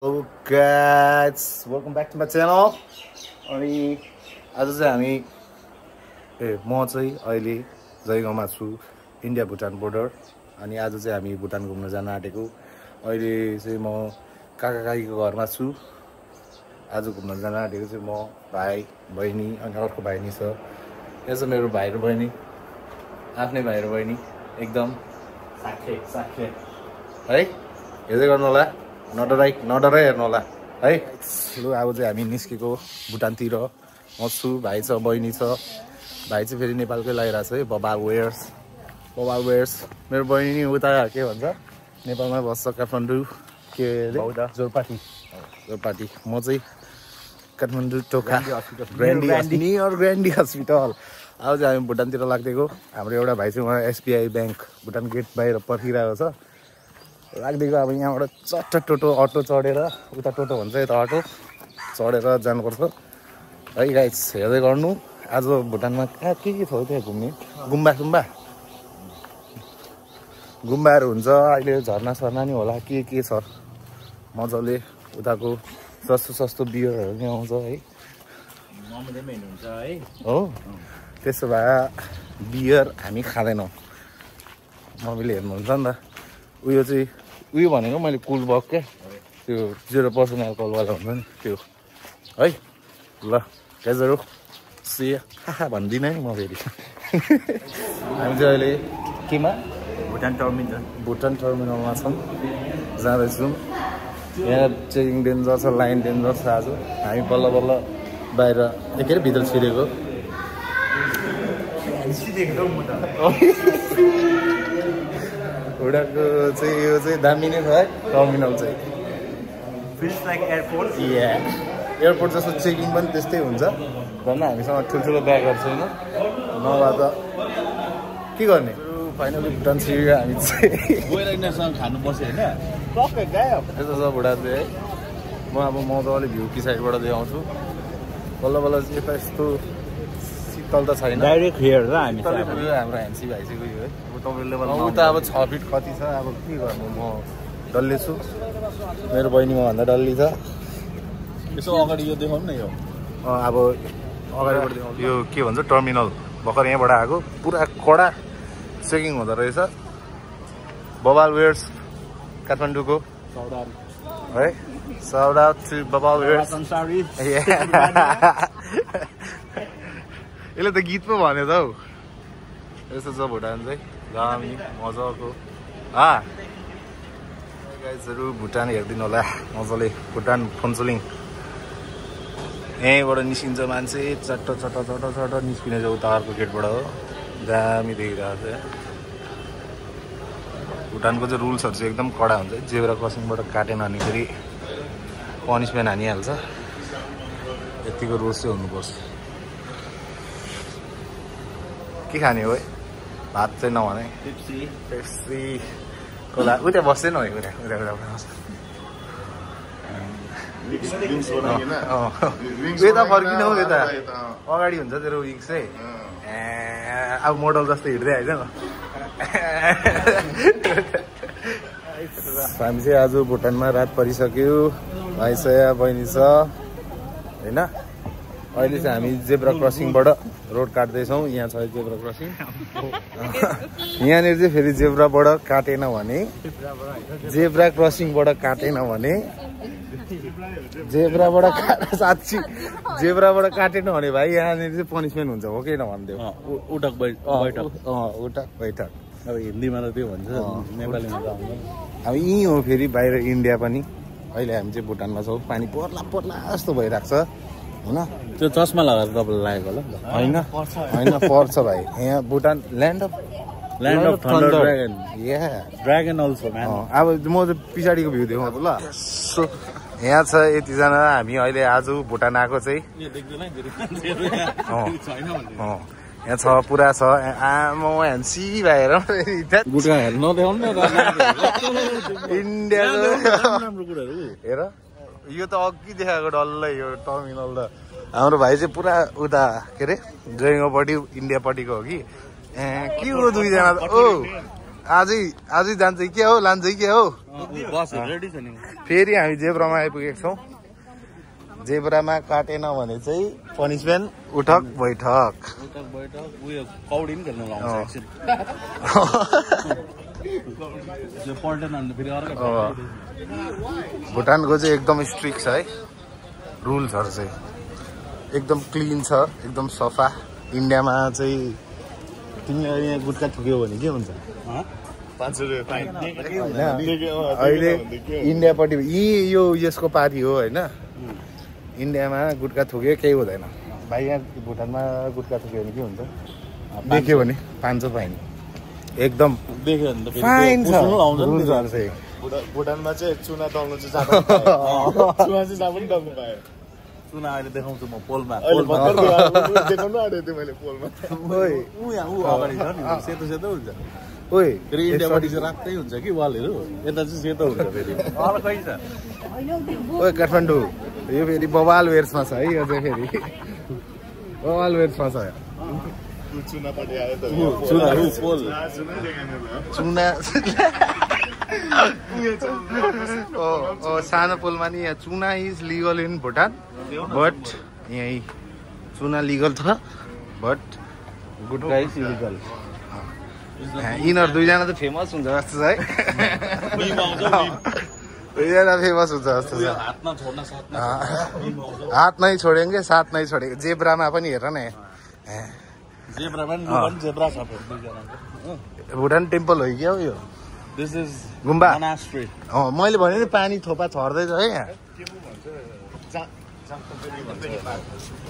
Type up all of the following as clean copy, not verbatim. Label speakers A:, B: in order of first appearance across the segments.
A: Hello guys, welcome back to my channel. अनि आज चाहिँ हामी म चाहिँ अहिले जयगाउँमा छु, इन्डिया भुटान बोर्डर। अनि आज चाहिँ हामी भुटान घुम्न जान आँटेको। अहिले चाहिँ म काका काकीको घरमा छु। आज घुम्न जान आँटेको चाहिँ म, भाइ, बहिनी अनि अर्को भाइ नि छ। यो चाहिँ मेरो भाइ र बहिनी, आफ्नै भाइ र बहिनी, एकदम साख्य साख्य है। हेर्दै गर्नु होला, नडराइ हेर्नु होला है। लु अब चाहिँ हामी निस्केको भुटानतिर। म छु, भाइ छ, बहिनी छ। भाइ चाहिँ फेरि नेपालकै लगाइरहेको छ है, बबाल वेयर्स। मेरो बहिनी नि उता के भन्छ, नेपालमा बस्छ, काठमाडौँ के अरे जोरपाटी। म चाहिँ काठमाडौँ टोखा ग्रान्डी हस्पिटल। अब चाहिँ हामी भुटानतिर लाग्दिएको। हाम्रो एउटा भाइ चाहिँ उहाँ SBI ब्याङ्क भुटान गेट बाहिर पर्खिरहेको छ। लाग्दिएको अब यहाँबाट चट्ट टोटो अटो चढेर, उता टोटो भन्छ यता अटो चढेर जानुपर्छ है गाइस। हेर्दै गर्नु आज भुटानमा कहाँ के छ त्यहाँ घुम्ने। गुम्बाहरू हुन्छ, अहिले झर्ना सर्ना नि होला, के छ मजाले। उताको सस्तो बियरहरू नि आउँछ है, हो। त्यसो भए बियर हामी खाँदैनौँ, मम्मीले हेर्नुहुन्छ नि त। उयो चाहिँ उयो भनेको मैले कुल बक क्या, त्यो 0% एल्कोहलवाला हुन्छ नि त्यो है। ल गाइजहरू सिया भन्दिनँ है म फेरि। हामी चाहिँ अहिले केमा भुटान टर्मिनलमा छौँ, जाँदैछौँ। यहाँ चेकिङ डेन्जर छ, लाइन डेन्जर छ। आज हामी बल्ल बाहिर के अरे भित्र छिरेको। उडाको चाहिँ यो चाहिँ दामी नै छ है टर्मिनल चाहिँ।
B: Feels like airport.
A: एयरपोर्ट जस्तो चेकिङ पनि त्यस्तै हुन्छ। झन् हामीसँग ठुल्ठुलो ब्यागहरू छैन, नभए त के गर्ने। फाइनली भुटान छिर्यो हामी चाहिँ।
B: खानुपर्छ होइन,
A: यस्तो छ भुटान चाहिँ है। म अब मजाले भ्यू कि साइडबाट देखाउँछु। बल्ल चाहिँ यता यस्तो शीतल त छैन।
B: डाइरेक्ट हियर र हामी
A: हाम्रो ह्यान्सी भाइ चाहिँ गयो है। उता अब 6 फिट कति छ, अब के गर्नु। म डल्ले छु, मेरो बहिनी मभन्दा डल्ली छ।
B: यसो अगाडि यो देखाउनु न। यो
A: अब अगाडिबाट देखाउँछु। यो के भन्छ टर्मिनल, भर्खर यहाँबाट आएको। पुरा कडा चेकिङ हुँदो रहेछ। बबाल वेयर्स काठमाडौँको है। साउट आउट टु बबाल वेयर्स। यसले त गीत पो भन्यो त हौ। यस्तो छ भुटान चाहिँ, दामी मजाको। गाइजहरू भुटान हेरिदिनु होला मजाले। भुटान फुन्चुलिङ यहीँबाट निस्किन्छ मान्छे, चट्ट निस्किने चाहिँ उता अर्को गेटबाट हो। दामी देखिरहेको छ। भुटानको चाहिँ रुल्सहरू चाहिँ एकदम कडा हुन्छ। जेब्रा क्रसिङबाट काटेन भने फेरि पनिसमेन्ट हानिहाल्छ। यतिको रुल्स चाहिँ हुनुपर्छ। के खाने हो है, भात चाहिँ नभने पेप्सी कोला। उता बस्दैन है, उता यता फर्किन हौ। यता अगाडि हुन्छ तेरो विङ्स चाहिँ। अब मोडल जस्तो हिँड्दै आइज न। हामी चाहिँ आज भुटानमा रात परिसक्यो। भाइ छ, बहिनी छ होइन। अहिले चाहिँ हामी जेब्रा क्रसिङबाट रोड काट्दैछौँ। यहाँ छ जेब्रा क्रसिङ। यहाँनिर चाहिँ फेरि जेब्राबाट काटेन भने, जेब्रा क्रसिङबाट काटेन भने, साँच्ची जेब्राबाट काटेन भने भाइ यहाँनिर चाहिँ पनिसमेन्ट हुन्छ, हो कि नभनिदियो।
B: उठक बैठक।
A: अब
B: हिन्दीमा त त्यो भन्छ, नेपालीमा त
A: अब यहीँ हो फेरि बाहिर इन्डिया पनि। अहिले हामी चाहिँ भुटानमा छौँ। पानी पर्ला जस्तो भइरहेको छ होइन।
B: त्यो चस्मा लगाएर तपाईँलाई लागेको होला।
A: होइन पर्छ भाइ। यहाँ Bhutan land of
B: thunder dragon also.
A: अब म चाहिँ पछाडिको भ्यू देखाउँछु ल। सो यहाँ छ यतिजना। हामी अहिले आज भुटान आएको चाहिँ यहाँ छ, पुरा छ। आमा ह्यान्सी भएर
B: गुटका हेर्नु नदेखाउनु न
A: इन्डियाको।
B: राम्रो कुराहरू
A: हेर, यो त अघि देखाएको डल्लै यो टर्मिनल त। हाम्रो भाइ चाहिँ पुरा उता के अरे जयगाउँपट्टि इन्डियापट्टिको हो कि। के हो दुईजना ओ आजै जान्छ के हो लान्छ के हो
B: बस रेडी छ नि
A: फेरि हामी जेब्रामा आइपुगेको छौँ जेब्रामा काटेन भने चाहिँ पनिसमेन्ट उठक बैठक
B: उयो कौडी नि खेल्नु लाउँछ एकछिन त्यो पल्टेन भने फेरि अर्को
A: भुटानको चाहिँ एकदम स्ट्रिक्ट छ है रुल्सहरू चाहिँ एकदम क्लिन छ एकदम सफा इन्डियामा चाहिँ तिमीले यहाँ गुट्का थुक्यौ भने के हुन्छ
C: 500 रुपैयाँ फाइन
A: अहिले इन्डियापट्टि यो यसको पार्टी हो होइन इन्डियामा गुट्का थुक्यो केही हुँदैन भाइ यहाँ भुटानमा गुट्का थुक्यो भने के हुन्छ देख्यो भने 500 फाइन एकदम
B: देख्यो भने त
A: फाइन छ
B: रुल्सहरू
A: चाहिँ
C: भुटानमा चाहिँ चुना दल्नु चाहिँ जानु चुना चाहिँ जानु पनि दल्नु पायो
B: चुना अहिले देखाउँछु म पोलमा
C: अहिले भर्खर देखाउनु आँटेको थिएँ मैले पोलमा
B: ऊ अगाडि छ नि सेतो सेतो हुन्छ
A: ओइ
B: फेरि इन्डियापट्टि चाहिँ रातै हुन्छ कि वालहरू यता चाहिँ सेतो हुन्छ फेरि अर्कै छ
A: ओइ काठमाडौँ यो फेरि बवाल वेयर्समा छ है यो चाहिँ फेरि बवाल वेयर्समा छ
C: चुनापट्टि आयो त
B: चुना पोल
A: चुना सानो पोलमा नि यहाँ चुना is legal in Bhutan but यहीँ चुना लिगल छ बट गुटखा इज इलिगल यिनीहरू दुईजना त फेमस हुन्छ जस्तो छ है दुईजना फेमस हुन्छ जस्तो छ हात नै छोडेको साथ नै छोडेको जेब्रामा पनि हेर न भुटान टेम्पल हो क्या हो यो गुम्बा मैले भने नि पानी थोपा छर्दैछ है यहाँ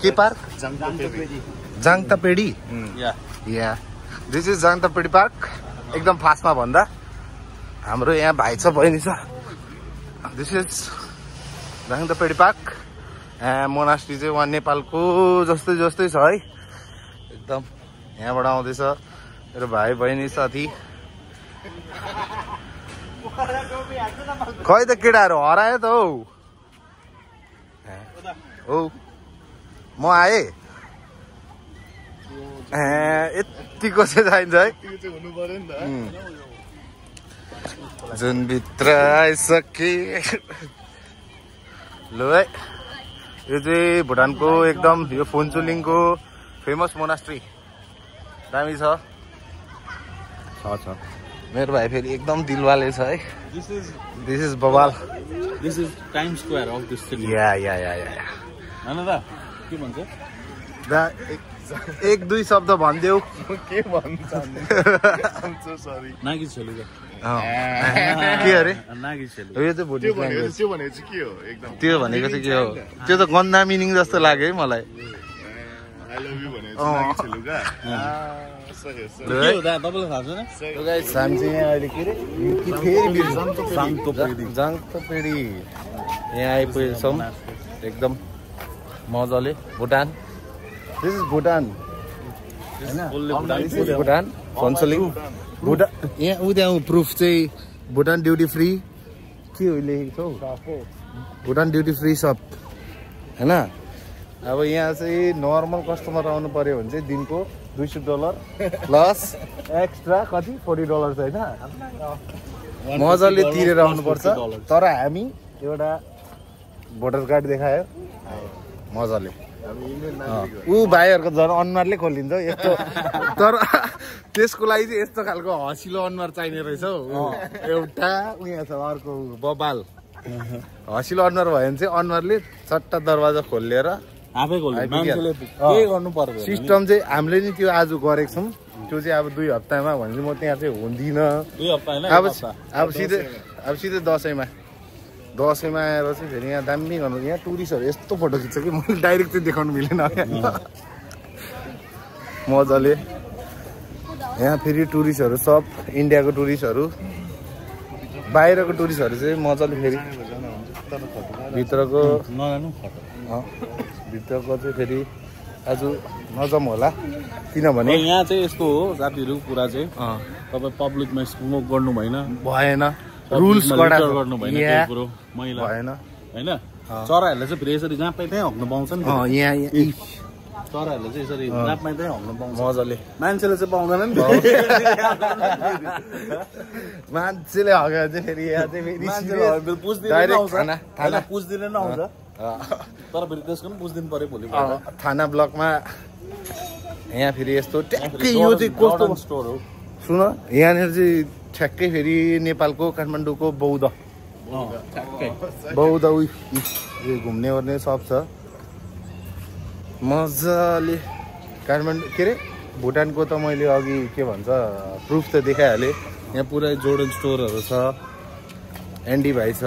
A: के पार्क जाङतापेडी या दिस इज जाङतापेडी पार्क एकदम फास्टमा भन्दा हाम्रो यहाँ भाइ छ बहिनी छ this is Jangtapedi park monastery चाहिँ उहाँ नेपालको जस्तै जस्तै छ है एकदम यहाँबाट आउँदैछ मेरो भाइ बहिनी साथी खै त केटाहरू हरायो त हौ म आएँ यतिको चाहिँ चाहिन्छ है जुन भित्र आइसके लु है यो चाहिँ भुटानको एकदम यो फुन्चुलिङको फेमस मोनास्ट्री दामी छ मेरो भाइ फेरि एकदम दिलवाले छ है दिस इज बवाल
B: this is time square of this city
A: या
B: हैन त के भन्छ
A: एक दुई शब्द भनिदेऊ
C: के भन्छ सरी
B: नागी छेलुगा
A: के अरे
B: नागी छेलु
A: यो चाहिँ भुटिक ल्याङ्ग्वेज
C: त्यो भनेको चाहिँ के हो एकदम
A: त्यो भनेको चाहिँ के हो त्यो त गन्दा मिनिङ जस्तो लाग्यो है मलाई
C: आई लभ यु भनेको चाहिँ छेलुगा
B: तपाईँलाई थाहा छैन
A: हामी चाहिँ यहाँ अहिले के अरे जाङतापेडी यहाँ आइपुगेको छौँ एकदम मजाले भुटान दिस इज भुटान भुटान फन्सोलिङ भुटान यहाँ उता प्रुफ चाहिँ भुटान ड्युटी फ्री के हो लेखेको छौ भुटान ड्युटी फ्री सप होइन अब यहाँ चाहिँ नर्मल कस्टमर आउनु पर्यो भने चाहिँ दिनको $200 प्लस एक्स्ट्रा कति $40 होइन मजाले तिरेर आउनुपर्छ तर हामी एउटा भोटर कार्ड देखायो मजाले ऊ भाइहरूको झन् अनुहारले खोलिन्छ यस्तो तर त्यसको लागि चाहिँ यस्तो खालको हँसिलो अनुहार चाहिने रहेछ हौ एउटा उयो छ अर्को बबाल हँसिलो अनुहार भयो भने चाहिँ अनुहारले चट्टा दरवाजा खोलेर
B: आफै मान्छेले के गर्नु पर्छ
A: सिस्टम चाहिँ हामीले नि त्यो आज गरेको छौँ त्यो चाहिँ अब 2 हप्तामा भने म त्यहाँ चाहिँ हुँदिनँ
B: 2 हप्ता हैन
A: अब सिधै दसैँमा आएर चाहिँ फेरि यहाँ दामी गर्नु यहाँ टुरिस्टहरू यस्तो फोटो खिच्छ कि मैले डाइरेक्ट चाहिँ देखाउनु मिलेन मजाले यहाँ फेरि टुरिस्टहरू सब इन्डियाको टुरिस्टहरू बाहिरको टुरिस्टहरू चाहिँ मजाले फेरि भित्रको चाहिँ फेरि आज नजाउँ होला किनभने
B: यहाँ चाहिँ यस्तो हो जातिहरू कुरा चाहिँ तपाईँ पब्लिकमा स्मोक गर्नु भएन
A: रुल्स
B: गर्नु भएन त्यो कुरो मैला
A: भएन
B: हैन चराहरूले चाहिँ फेरि यसरी जहाँ पाइ त्यहीँ हक्नु पाउँछ नि
A: यहाँ
B: चराहरूले चाहिँ यसरी रातमा चाहिँ हम्न पाउँछ
A: मजाले
B: मान्छेले चाहिँ पाउँदैन नि
A: मान्छेले हग्यो चाहिँ फेरि यहाँ चाहिँ फेरि
B: मान्छेले पुछदिन आउँछ तर फेरि त्यसको पनि पुछदिनु पर्यो भोलि
A: थाना ब्लकमा यहाँ फेरि यस्तो ट्याक्कै यो चाहिँ कस्तो
B: स्टोर हो
A: सुन यहाँनिर चाहिँ ठ्याक्कै फेरि नेपालको काठमाडौँको बौद्ध उयो घुम्ने ओर्ने सब छ मजाले काठमाडौँ के अरे भुटानको त मैले अघि के भन्छ प्रुफ त देखाइहालेँ यहाँ पुरै जोर्डन स्टोरहरू छ एन्डी भाइ छ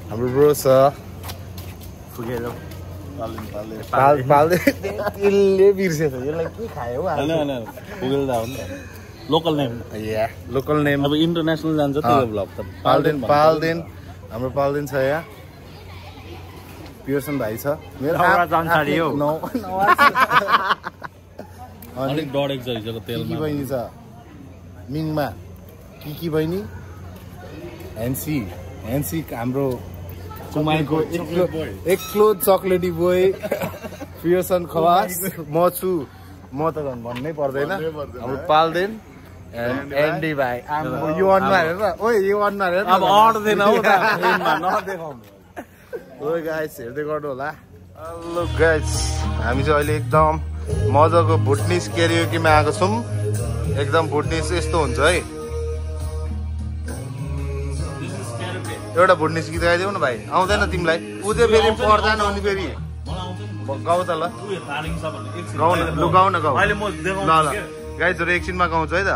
A: हाम्रो ब्रो छ पाल्दै त्यसले बिर्सेछ यसलाई के खायो
B: पुगेल दा हो नि लोकल नेम
A: लोकल नेम
B: अब इन्टरनेसनल जान्छ त्यो ब्लग त
A: पाल्देन हाम्रो पाल्देन छ यहाँ पियर्सन भाइ छ मेरो
B: अलिक डढेको छ हिजोको तेलमा
A: बहिनी छ मिङमा कि बहिनी ह्यान्सी हाम्रो कुमाईको एक्लो चक्लेटी बोय पियर्सन खवास म छु म त झन् भन्नै पर्दैन हाम्रो पाल्देन एन्डी भाइ यो अनुहार हेर ओइ यो अनुहार हेर
B: अब अड्दैन हौ त फ्रेममा नदेखाउनु
A: ओइ गाइस हेर्दै गर्नु होला हेलो गाइस हामी चाहिँ अहिले एकदम मजाको भुटनिस क्यारियोकीमा आएको छौँ एकदम भुटनिस यस्तो हुन्छ है एउटा भुटनिस गीत गाइदेऊ न भाइ आउँदैन तिमीलाई उदे फेरि पर्दैन अनि फेरि गाउँ त ल गाउँ न गाउँ ल गाइजहरू एकछिनमा गाउँछ है त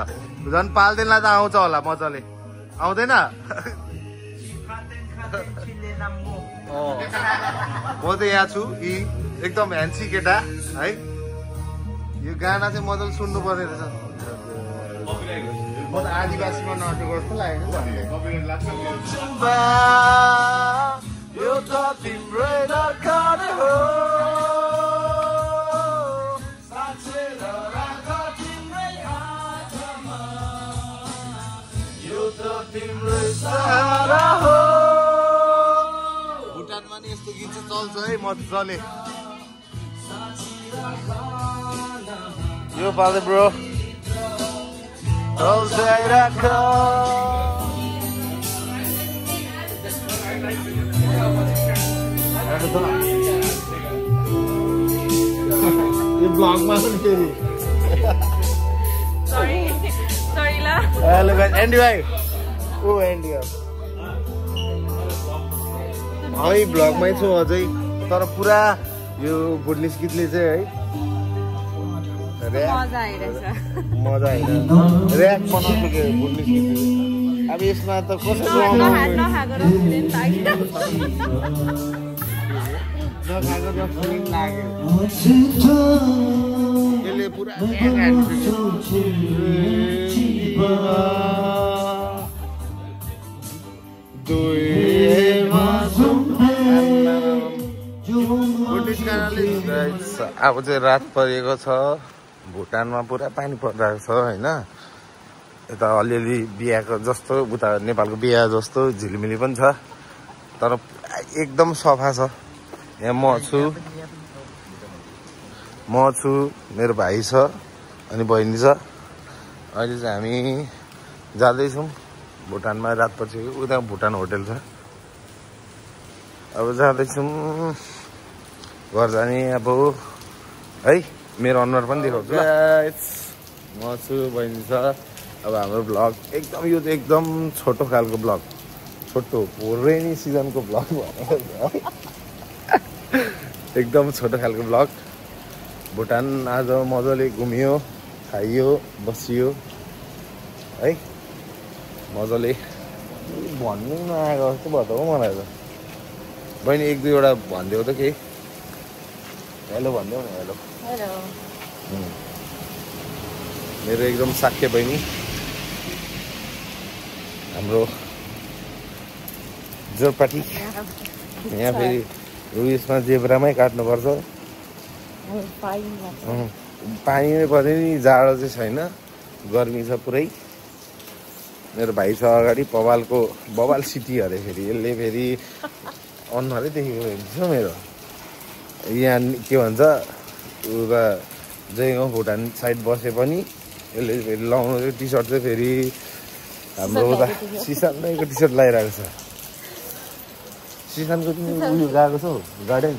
A: झन् पाल्देनलाई त आउँछ होला मजाले आउँदैन म त यहाँ छु यी एकदम ह्यान्सी केटा है यो गाना चाहिँ मजाले सुन्नु पर्ने रहेछ म त आदिवासीमा नटेको जस्तो लागेको यो त तिम्रै दरकार हो भुटानमा नि यस्तो गीत चाहिँ चल्छ है मजाले यो पाल्दै ब्रो यो ब्लगमा पनि फेरि हेलो गाइस एन्डी भाइ ओ एन्डी है ब्लगमै छु अझै तर पुरा यो भुटनिस गीतले चाहिँ है मजा आइरहेछ ऱ्याप बनाउँछु के भुटनिस गीत अब यसमा त कसरी यसले पुरा अब चाहिँ रात परेको छ भुटानमा पुरा पानी परिरहेको छ होइन यता अलिअलि बिहाको जस्तो उता नेपालको बिहा जस्तो झिलिमिली पनि छ तर एकदम सफा छ यहाँ म छु मेरो भाइ छ अनि बहिनी छ अहिले चाहिँ हामी जाँदैछौँ भुटानमा रात पछि उता भुटान होटल छ अब जाँदैछौँ घर जाने अब है मेरो अनुहार पनि देखाउँछु म छु बहिनी छ अब हाम्रो ब्लग एकदम यो चाहिँ एकदम छोटो खालको ब्लग छोटो रेनी सिजनको ब्लग एकदम छोटो खालको ब्लग भुटान आज मजाले घुमियो खाइयो बसियो है मजाले भन्नु नआएको जस्तो भयो त हो मलाई त बहिनी एक दुईवटा भनिदेऊ त केही हेलो भनिदेऊ न हेलो मेरो एकदम साख्य बहिनी हाम्रो जोरपाटी यहाँ फेरि उयसमा जेब्रामै काट्नुपर्छ पानी नै पर्यो नि जाडो चाहिँ छैन गर्मी छ पुरै मेरो भाइ छ अगाडि बवाल सिटी अरे फेरि यसले फेरि अनुहारै देखेको हुन्छ मेरो यहाँ के भन्छ उता जयगाउँ भुटान साइड बसे पनि यसले फेरि लाउनु चाहिँ टी सर्ट चाहिँ फेरि हाम्रो उता सिसान दाईको टी सर्ट लगाइरहेको छ सिसानको तिमी उयो गएको छौ गार्डन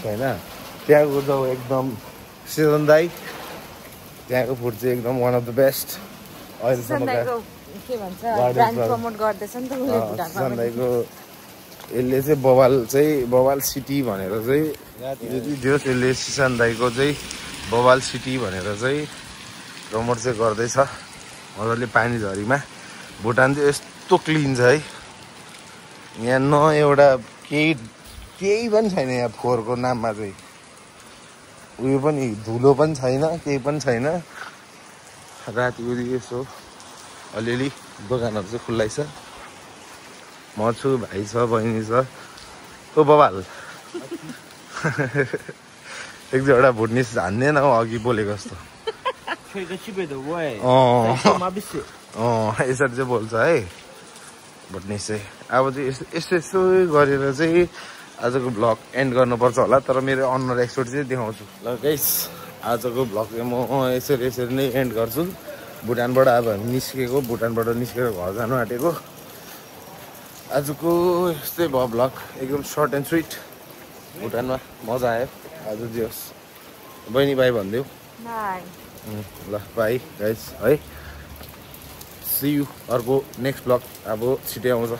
A: छैन त्यहाँको जाउ एकदम सिसान दाई त्यहाँको फुड चाहिँ एकदम वान अफ द बेस्ट अहिलेसम्म
D: के भन्छ ब्रान्ड प्रमोट गर्दैछ नि त उले भुटानमा
A: सिसान दाईको यसले चाहिँ बवाल सिटी भनेर चाहिँ दियोस् यसले सिसान दाईको चाहिँ बवाल सिटी भनेर चाहिँ प्रमोट चाहिँ गर्दैछ मजाले पानी झरीमा भुटान चाहिँ यस्तो क्लिन छ है यहाँ न एउटा केही पनि छैन यहाँ फोहोरको नाममा चाहिँ उयो पनि धुलो पनि छैन केही पनि छैन राति उदि यसो अलिअलि दोकानहरू चाहिँ खुल्लै छ म छु भाइ छ बहिनी छ ओ बबाल एक दुईवटा भुटनिस हान्दैन हौ अघि बोलेको जस्तो यसरी चाहिँ बोल्छ है भुटनिस चाहिँ अब चाहिँ यस्तो गरेर चाहिँ आजको भ्लग एन्ड गर्नुपर्छ होला तर मेरो अनुहार एक्सपर्ट चाहिँ देखाउँछु ल गाइस आजको भ्लग चाहिँ म यसरी नै एन्ड गर्छु भुटानबाट अब हामी निस्केको भुटानबाट निस्केर घर जानु आँटेको आजको यस्तै भयो भ्लग एकदम सर्ट एन्ड स्विट भुटानमा मजा आयो आज दियोस् बहिनी बाई भनिदेऊ ल बाई गाइस है सी यू अर्को नेक्स्ट भ्लग अब छिटै आउँछ